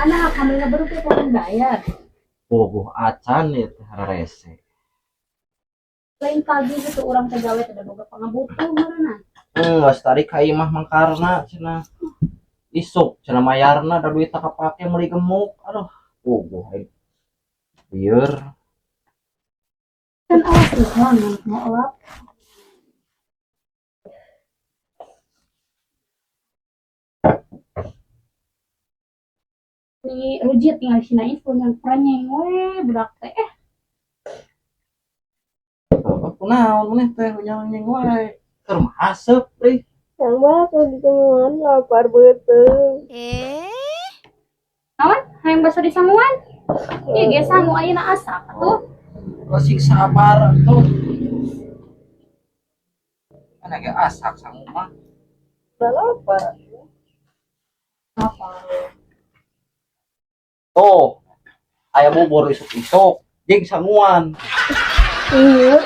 Anak, kamu nggak baru tuh bayar. Bogoh acan ya teh rese. Lain pagi gitu orang teh gawe teh boga pangabutuh meureunna. Geus tadi ka imah mangkarna cenah. Isuk cenah mayarna da duit tak kapake meuli gemuk. Aduh, bogoh aing. Lieur. Kan awas iklan mau elap. Nih rujit tinggal si Nais punya perenyeng we budak teh eh. Oh, kunaon maneh teh nyang wae. Keur mah aseup euy. Yang bakso disanguan lapar beuteung. Naon? Hayang bakso disanguan? Ieu ge sangu ayeuna asak atuh. Sing sabar atuh. Mana ge asak sangu mah. Udah lapar. Apa? Tuh, aya bubur isuk-isuk jeung sanguan. Iya.